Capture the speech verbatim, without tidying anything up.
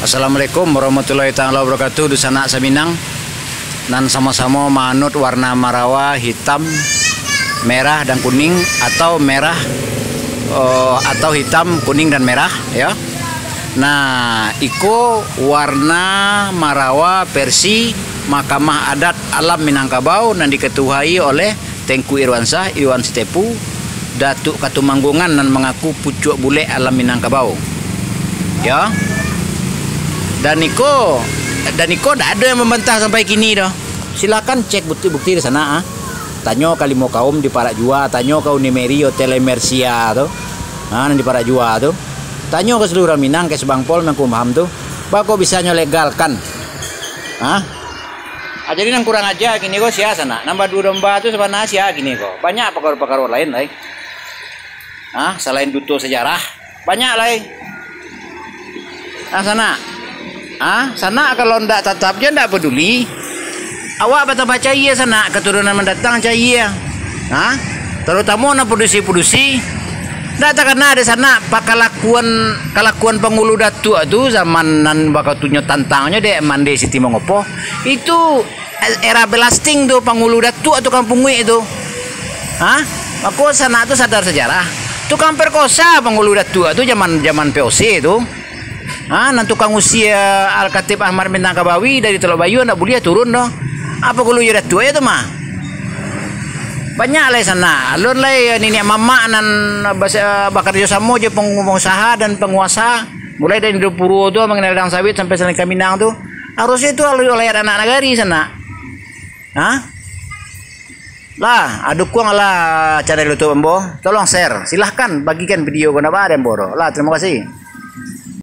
Assalamualaikum warahmatullahi taala wabarakatuh. Dunsanak Saminang, nan samo-samo maanut warna marawa hitam, merah, dan kuning, atau merah, eh, atau hitam, kuning, dan merah, ya. Nah, iko warna marawa versi Mahkamah Adat Alam Minangkabau nan diketuai oleh Tengku Irwansyah, Iwan Sitepu, Datuak Katumangguangan nan mangaku pucuak bulek alam Minangkabau. Ya. Dan iko, dan iko ndak ado yang mambantah sampai kini doh. Silakan cek bukti-bukti di sana, ah. Tanyo ka Limo Kaum di Parak Jua, tanyo ka Unimeri Hotel Mersia tu. Ha, nan di Parak Jua tu. Tanyo ka saluruh Minang, ka Subangpol, Menkumham tu. Bako bisanyo legalkan. Ha? Ah, jadi nan kurang aja kini ko sia sanak. Nan baduo domba tu sabana sia kini ko. Banyak pakaro-pakaro lain lai. Ah, salain duto sejarah, banyak lai. Ah, sanak. Ah, sanak kalau ndak tatap je ndak peduli. Awak batambah cayia sanak, keturunan mendatang cayia. Ah, terutama nan padusi-padusi. Ndak takana dek sanak pakalakuan, kalakuan pangulu datuak tu zaman nan bakatunyo tantangnyo dek Mande Siti Mongopo. Itu era belasting tu, pangulu datuak tukang punguik tu. Ha? Mako sanak tu sadar sejarah. Tukang perkosa pangulu datuak tu zaman, zaman P O C tu. Ha, nan tukang usia Al-Katib Ahmad Minangkabawi dari Telok Bayu ndak buliah turun doh. Apo gulu jo datuak yo tu mah? Banyak lai sanak. Alun lai niniak mamak nan basa-, bakarajo samo jo pengusaha dan penguasa. Mulai dari Indopuro tu, Manginal Ladang Sawit sampai Salangka Minang tu. Harusnyo itu wilayah anak nagari sanak. Ha? Lah, ah, dukuang lah channel YouTube ambo. Tolong share. Silahkan bagikan video ko ndak ba dek ambo tu. Lah, terima kasih.